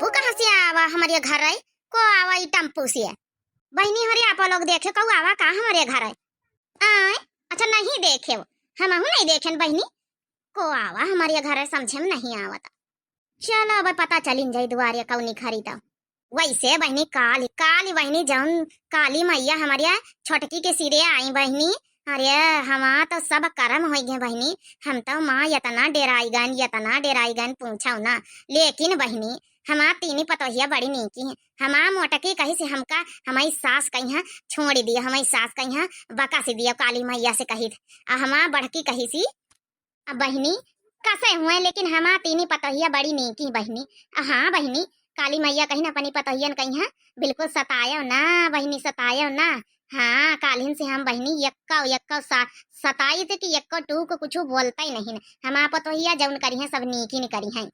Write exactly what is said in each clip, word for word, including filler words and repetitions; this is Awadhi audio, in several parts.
वो कहाँ से आवा हमरे घर है? को आवा ई टेम्पू से? बहिनी, हरे आप लोग देखे, कऊ आवा का हमरे घर है? आय, अच्छा नहीं देखे, हमहू नहीं देखेन बहिनी। को आवा हमरे घर है, समझे में नहीं आवत। चलो, अब पता चलिन जाई दुआरे कौनी खरीदा। वैसे बहिनी, काली, काली बहिनी, जौन काली मैया हमरे छोटकी के सिरे आई बहिनी, अरे, हमार तो सब करम होइ गए बहिनी। हम तो माँ इतना डेराई गन, इतना डेराई गन, पूछो ना। लेकिन बहिनी, हमार तीनी पतोहिया बड़ी नीकी हैं। हमार मोटकी कहिस हमका, हमारी सास कहिया छोड़ दिया, हमारी सास कहिया बकस दिया काली मैया से कहित। आ हमार बड़की कहिस, अब बहिनी, कसे हुए, लेकिन हमार तीनी पतोहिया बड़ी नीकी बहिनी। हाँ बहिनी, काली मैया कहिन अपनी पतोहियन कहिया, बिल्कुल सतायो ना बहिनी, सतायो ना। हाँ, कालिन से हम बहिनी यक्का, यक्का सा-, सताई थे कि यक्का टूक कुछ बोलता ही नहीं। हमार पतोहिया जौन करिहैं, सब नीकी न करिहैं।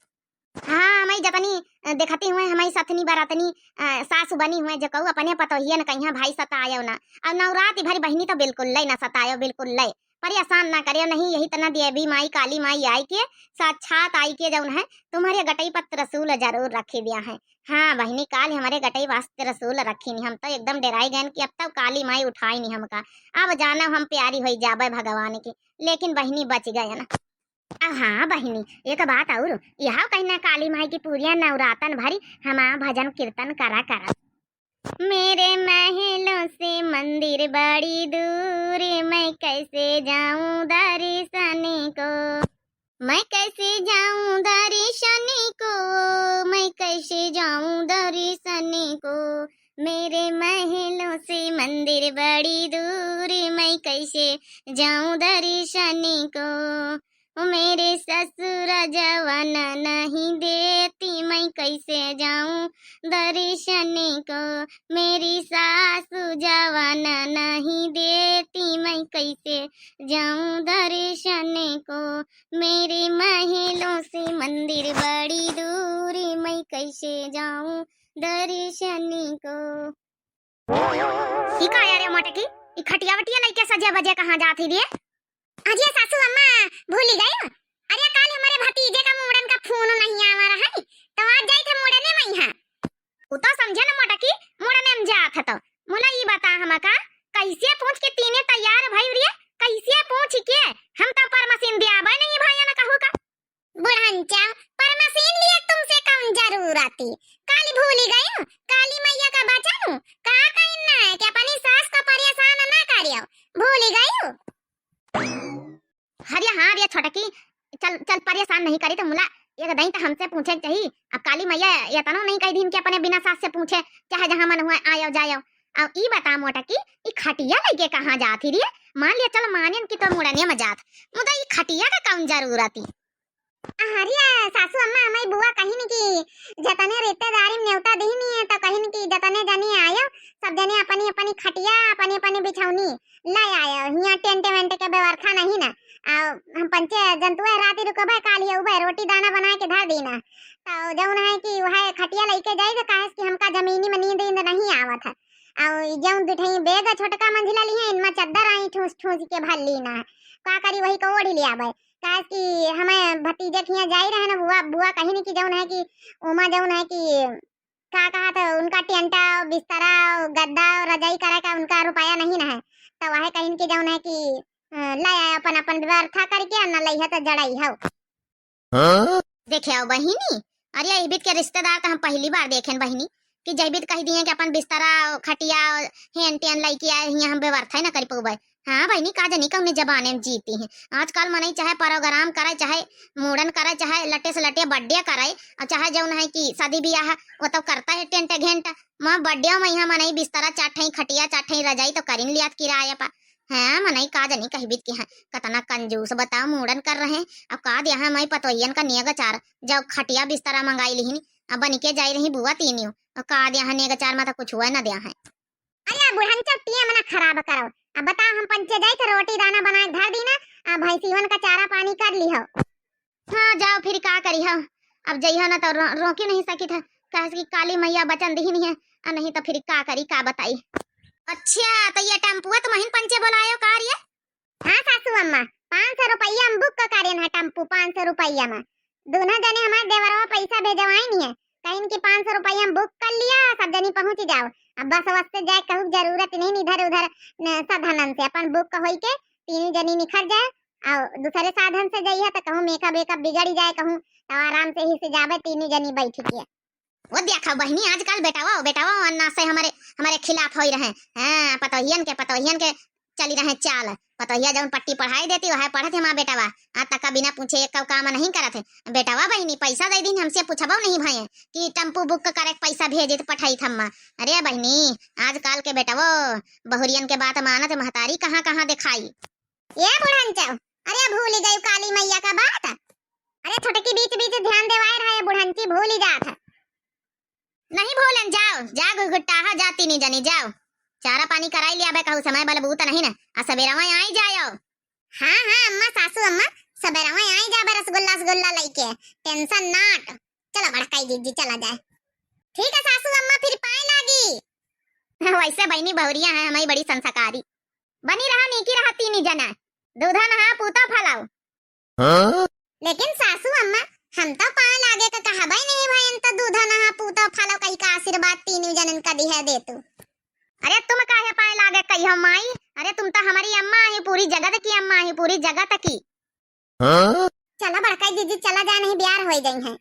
हाँ, हमारी जतनी, अ, देखती हुए, हमारी सथनी बरतनी, अ, सासु बनी हुए, जो कहू अपने पतोहियन कहिया, भाई सतायो ना। और नवरात भरी बहिनी तो बिल्कुल ले ना सतायो, बिल्कुल ले। परेशान ना करियो, नहीं यही तना देवी माई, काली माई आई के, साक्षात आई के जौन है, तुम्हरे गटई पर त्रिशूल जरूर रखी दिया है। हाँ बहिनी, काल हमरे गटई वास त्रिशूल रखी नहीं, हम तो एकदम डेराई गए कि अब तो काली माई उठाई नहीं हमका। अब जाना हम प्यारी होई जाबे भगवान की, लेकिन बहिनी बच गए ना। अब हाँ बहिनी, एक बात और, यह कहना काली माई की पूरिया नवरातन भरी हमार भजन कीर्तन करा करा। मेरे महलों से मंदिर बड़ी दूर, मैं कैसे जाऊं दर्शन को, मैं कैसे जाऊं दर्शन को, मैं कैसे जाऊं दर्शन को। मेरे महलों से मंदिर बड़ी दूर, मैं कैसे जाऊं दर्शन को। ओ मेरे ससुर जवान नहीं देती, मैं कैसे जाऊं दर्शन को। मेरी सासु जवान नहीं देती, मैं कैसे जाऊं दर्शन को। मेरे महलों से मंदिर बड़ी दूर, मैं कैसे जाऊं दर्शन को। ई का यार मोटकी, ई खटिया वटिया लइके सजे बजे कहाँ जात ही रे? अजय सासू अम्मा, भूली गई? अरे काल हमरे भतीजे का मुंडन का फोन नहीं आवा रहा है, तो आज जाई थे मुंडने में यहाँ। उ तो समझे न मोटकी, मुंडने में जात है तो। मुला ई बता हमका, कैसे पूछ के तीने तैयार भई रे? कैसे पूछ के? हम तो परमसिन दियाबे नहीं भाई न कहू का। बुढ़ंचा, परमसिन लिए तुमसे कौन जरूरत थी? काली भूली गई? काली मैया का बचन हूँ। का कहना है कि अपनी सास का परेशान ना करियो। भूली गई? अरे हाँ रे छोटकी, चल, चल परेशान नहीं करी तो मुला, एक दई तो हमसे पूछे के चाही। अब काली मैया ये तनो नहीं कह दीन कि अपने बिना सास से पूछे, चाहे जहाँ मन हुआ आयो जायो। अब ई बता मोटकी, ई खटिया लइके कहाँ जात ही रे? मान लिया चल मानिन कि तो मुंडने में जात, मुदा ई खटिया का कौन जरूरत थी? अरे सासू अम्मा, हमारी बुआ कहिन कि जतने रिश्तेदारी में न्योता दिहनी है, तो कहिन कि जतने जने आयो, सब जने अपनी अपनी खटिया, अपनी अपनी बिछौनी ले आयो। हियाँ टेंट वेंट के व्यवस्था नहीं ना। आ हम पंचे जंतुए राती रुकबे, काल ही उबे रोटी दाना बना के धर दीना। तो जौन है कि वह खटिया लइके जाई, तो काहे कि हमका जमीनी में नींद ईंद नहीं आवत है। आ जौन दुठई बेग छोटका मंजिला ली है, इनमें चद्दर आई ठूस ठूस के भर लीना है। का करी, वही को ओढ़ लिया बे। काहे कि हमें भतीजे के यहाँ जाई रहे ना बुआ, बुआ कहिन कि जौन है कि ओमा जौन है कि का कहा था, उनका टेंटा, बिस्तरा, गद्दा, रजाई करे का उनका रुपया नहीं ना है। तो वह कहिन कि जौन है कि, अ, ले आए अपन, अपन व्यवस्था करके, और न लइहे तो जड़ई हो। हाँ? देखे आओ बहिनी, अरे इबित के रिश्तेदार तो हम पहली बार देखेन बहिनी, कि जैबित कह दिए कि अपन बिस्तरा, खटिया, हेन टेन लइके आए, हियाँ हम व्यवस्था ही ना कर पउबे। हाँ बहिनी, का जानी कौने जमाने में जीती हैं। आजकल मनई चाहे प्रोग्राम करे, चाहे मूड़न करे, चाहे लटे से लटे birthday करे, और चाहे जौन है कि शादी ब्याह, वो तो करता है टेंट घेंट। माँ birthday में यहाँ मनई बिस्तरा चार ठई, खटिया चार ठई, रजाई तो करिन लियात किराया पा। हाँ मनई का जानी कहबित की हैं, कतना कंजूस बताओ, मूड़न कर रहे हैं। अब का दिया है मई पतोहियन का नियग चार, जब खटिया बिस्तरा मंगाई लिहिन, अब बनिके जाई रही बुआ तीनियो, और का दिया है नियग चार, माता कुछ हुआ ना दिया है। अरे बुढ़न चट्टिया मना खराब करो। अब बताओ, हम पंचे जाई थे, रोटी दाना बना के धर दीना, आ भैंसियन का चारा पानी कर ली हो। हाँ जाओ फिर का करी हो, अब जइहो ना तो रो-, रोकी नहीं सकी था, कहे कि काली मैया बचन दिहिन है, आ नहीं तो फिर का करी, का बताई। अच्छा, तो ये टेम्पुआ तुम हिन पंचे बुलायो का रे? हाँ सासू अम्मा, पाँच सौ रुपया हम book करेन है टेम्पू, पाँच सौ रुपया में। दोनों जने हमारे देवरवा पैसा भेजवाइन है, कहे इनकी पाँच सौ रुपया हम बुक कर लिया, सब जनी पहुँच जाओ। अब बस वस से जाए कहू जरूरत नहीं, इधर उधर न, साधनन से अपन बुक होई के तीनों जनी निकल जाए और दूसरे साधन से जाइए तो कहूँ मेकअप वेकअप बिगड़ जाए कहूँ, तो आराम से ही से जावे तीनों जनी बैठ के। वो देखा बहिनी, आजकल बेटवा, बेटवा अन्ना से हमारे, हमारे खिलाफ होई रहे। हाँ, पतोहियन के, पतोहियन के चली रहे चाल। पतोहिया जौन पट्टी पढ़ाई देती, वह पढ़त है माँ बेटवा। आ तका बिना पूछे एक काम नहीं करत है। बेटवा बहिनी पैसा दे दिन, हमसे पूछबो नहीं भये कि टेम्पू बुक करे के पैसा भेजे तो पठाई थम्मा। अरे बहिनी, आजकल के बेटवो बहुरियन के बात मानत, महतारी कहाँ कहाँ देखाई। ए बुढ़ंचो, अरे भूली गई काली मैया का बात। अरे छोटकी बीच बीच ध्यान देवाए रहा, ये बुढ़ंची भूली जात है। नहीं भूलन, जाओ, जा गुगुट्टाहा, जा तीनी जनी, जाओ। चारा पानी कराई लिया बे, कहू समय बल बूत नहीं ना, आ सवेरा में आई जायो। हाँ, हाँ, अम्मा, सासू अम्मा, सवेरा में आई जाबे रसगुल्ला, रसगुल्ला लइके, tension not। चलो बड़काई जीजी, चला जाए। ठीक है सासू अम्मा, फिर पाए लागी। वैसे बहिनी बहुरिया है, हमारी बड़ी संस्कारी। बनी रहा, नीकी रहा तीनी जना, दूधा नहा पूता फलाओ। हाँ? लेकिन सासू अम्मा, हम तो पाए लागे के कहबे नहीं भयन, तो दूधा नहा पूता फलो कही का आशीर्वाद तीनों जनन का दिहे दे तू। अरे तुम काहे पाए लागे कही हो माई? अरे तुम तो हमारी अम्मा ही, पूरी जगत की अम्मा ही, पूरी जगत की। हाँ? चला बड़का जीजी, चला जा, नहीं ब्यार होई जाई है।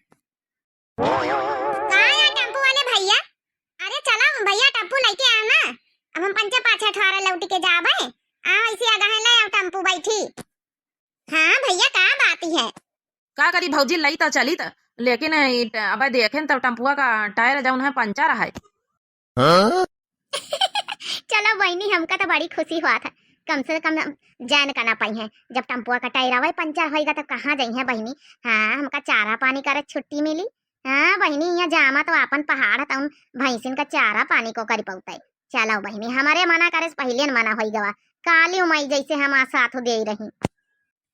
का या टेम्पू वाले भैया? अरे चला भैया, टेम्पू लेके आ ना, अब हम पंचे पाछे अठवारा लौट के जाबे। आ ऐसी आगा है, ले आओ टेम्पू बैठी। हाँ भैया, का बात है? का करी भौजी, लई त चली त, लेकिन ई ट-, अबे देखेन त टम्पुआ का टायर जौन है पंचर है। हाँ? चलो बहिनी, हमका त बड़ी खुशी हुआ था, कम से कम हम जान का ना पाई है, जब टम्पुआ का टायर अबे पंचर होइगा त कहाँ जाई है बहिनी? हाँ, हमका चारा पानी करे छुट्टी मिली। हाँ बहिनी, यहाँ जामा तो आपन पहाड़ है, तउन भैंसिन का चारा पानी को करी पौते। चलो बहिनी, हमारे मना करे से पहिले न मना होई गवा, काली उमाई जैसे हम आ साथ दे रही।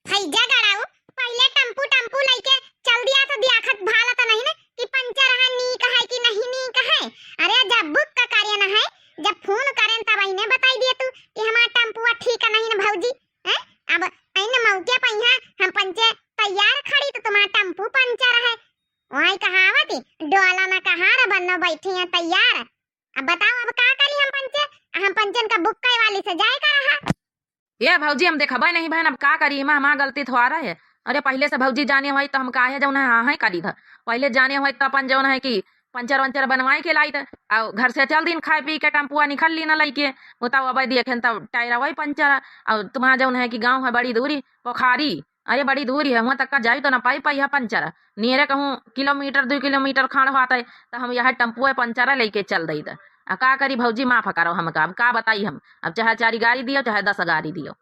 हैजा गड़ाऊ, पहिले टम्पू टम्पू लइके चल दिया तो दियाखत भाला तो नहीं ना कि पंचर है, नीक है कि नहीं नीक है। अरे जब बुक का करेन है, जब फोन करेन तब इन्हें बताई दिए तू कि हमारा टम्पुआ ठीक नहीं ना भौजी, हैं? अब इन मौके पर यहाँ हम पंचे तैयार खड़ी तो तुम्हारा टम्पू पंचर है। वही कहावत, डोला ना कहार बन्नो बैठी हैं तैयार। अब बताओ, अब का करी हम पंचे? हम पंचन का बुक करे वाली से जाए का रहा। ए भौजी, हम देखबे नहीं भयन, अब का करी, एमा हमार गलती थोड़ा है। अरे पहिले से भौजी जाने होई तो हम काहे जौन है हाँ है करी था। पहिले जाने होई तो अपन जौन है कि पंचर वंचर बनवाए के लाई था, और घर से चल दिन खाए पी के टम्पुआ निकल ली ना लइके। बताओ, अब देखेन तब टायर वही पंचर, और तुम्हारा जौन है कि गाँव है बड़ी दूरी, पोखारी, अरे बड़ी दूरी है, हुआं तक का जाई तो ना पाई पाई है पंचर। नियरे कहूँ किलोमीटर, दुई किलोमीटर खाड़ होत है, तो हम यह टम्पुए पंचर लेके चल दई द। आ का करी भौजी, माफ करो हमका, अब का बताई हम, अब चाहे चारी गारी दियो, चाहे दस गारी दियो।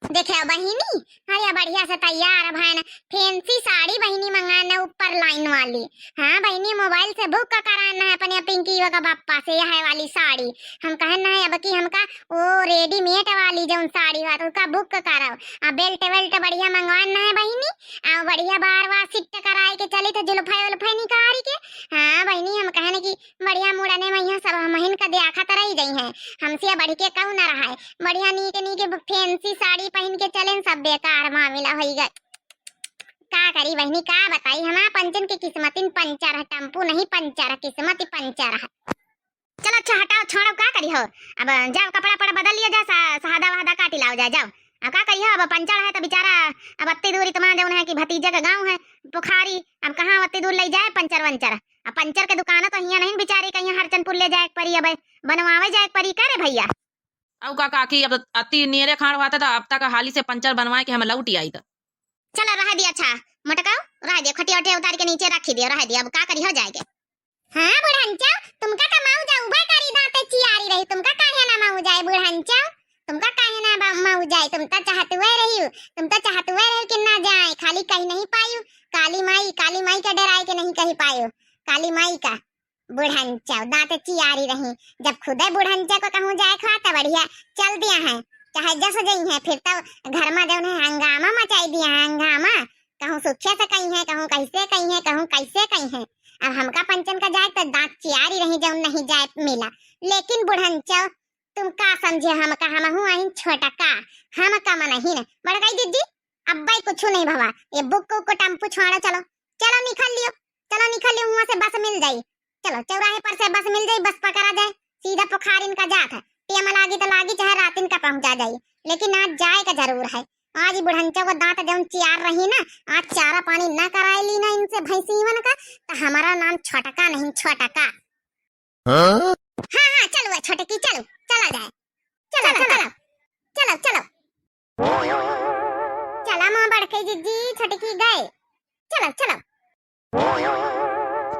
देखे बहिनी, अरे बढ़िया से तैयार भयन, fancy साड़ी बहिनी मंगाना ऊपर line वाली। हाँ बहिनी, mobile से book कराना है अपने पिंकी का पप्पा से यह वाली साड़ी। हम कहन है अब कि हमका वो readymade वाली जौन साड़ी बात उसका book कराओ। आ belt वेल्ट बढ़िया मंगवाना है बहिनी, आ बढ़िया बार बार sit कराए के चली तो जुल्फे उल्फे निकारी के। हाँ बहिनी, हम कहन कि बढ़िया मुड़ने में यहाँ सब हमहिन का दियाखत रही गई हैं, हमसे बढ़ के कहू न रहा है। बढ़िया नीक नीक fancy साड़ी पहिन के चलेन, सब बेकार मामला होई गए। का करी बहिनी, का बताई, हमार पंचन के किस्मतिन पंचर है, टम्पू नहीं पंचर है, किस्मत ही पंचर है। चलो अच्छा हटाओ, छोड़ो, का करी हो, अब जाओ कपड़ा पड़ा बदल लिया जा, सा-, सहादा वहादा काटी लाओ जाए, जाओ। अब का करी हो, अब पंचर है तो बेचारा, अब अत्ती दूरी तुम्हारा जौन है कि भतीजे का गाँव है पोखारी, अब कहाँ अत्ती दूर ले जाए पंचर वंचर, अब पंचर के दुकान तो हियाँ नहीं बेचारी कहीं हरचनपुर ले जाए के परी, अब बनवावे जाए के परी, का रे भैया? अउ का काकी, अब अति नियरे खाड़ हुआ था, तो अब तक हाली से पंचर बनवाए के हम लौट आई था। चलो रह दिया, अच्छा मोटकाओ, रह दिया, खटिया उटिया उतार के नीचे रखी दिया, रह दिया, अब का करी हो जाएगे। हाँ बुढ़ंचो, तुमका तो मऊ जाए उबे करी दाते चियारी रही, तुमका काहे ना मऊ जाए बुढ़ंचो, तुमका काहे ना बा-, मऊ जाए, तुम तो चाहतुए रही, तुम तो चाहतुए रही कि ना जाए, खाली कही नहीं पायु, काली माई, काली माई के डराए के नहीं कही पायु, काली माई का। बुढ़ंचो दाँत चियारी रही, जब खुदे बुढ़ंचो को कहूँ जाए खा त बढ़िया चल दिया है, चाहे जस जई है, फिर तो घर में जौन है हंगामा मचाई दिया है, हंगामा। कहूँ सुखे से कही है, कहूँ कैसे कही है, कहूँ कैसे कही है। अब हमका पंचन का जाए तो दाँत चियारी रही जौन नहीं जाए मिला। लेकिन बुढ़ंचो तुम का समझे हमका, हमहू अहिन छोटका, हम कम नहीं न। बड़काई दीदी, अब्बे कुछ नहीं भवा, ये बुक को टम्पू छोड़ो, चलो, चलो निकल लियो, चलो निकल छुट्टी हुआ से बस मिल जाई। चलो, चौराहे पर से बस मिल जाई, बस पकड़ा जाए, सीधा पोखारिन का जात है। टेम लागी त लागी, चाहे रातिन का पहुंचा जाई, लेकिन आज जाए का जरूर है। आज ई बुढ़ंचा को दांत जौन चियार रही ना, आज चारा पानी ना कराए ली ना इनसे भैंसीवन का, त हमारा नाम छोटका नहीं, छोटका। हाँ? हाँ, हाँ, चलो ए छोटकी, चलो, चला जाए। चलो, चलो, चलो, चलो, चलो। चला माँ बड़के जिज्जी, छोटकी गए। चलो, चलो।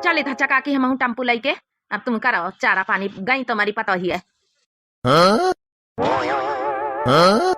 चली था चका की हमहू टेम्पू लइके, अब तुम करो चारा पानी, गई तुम्हारी पतोही है। हाँ? हाँ?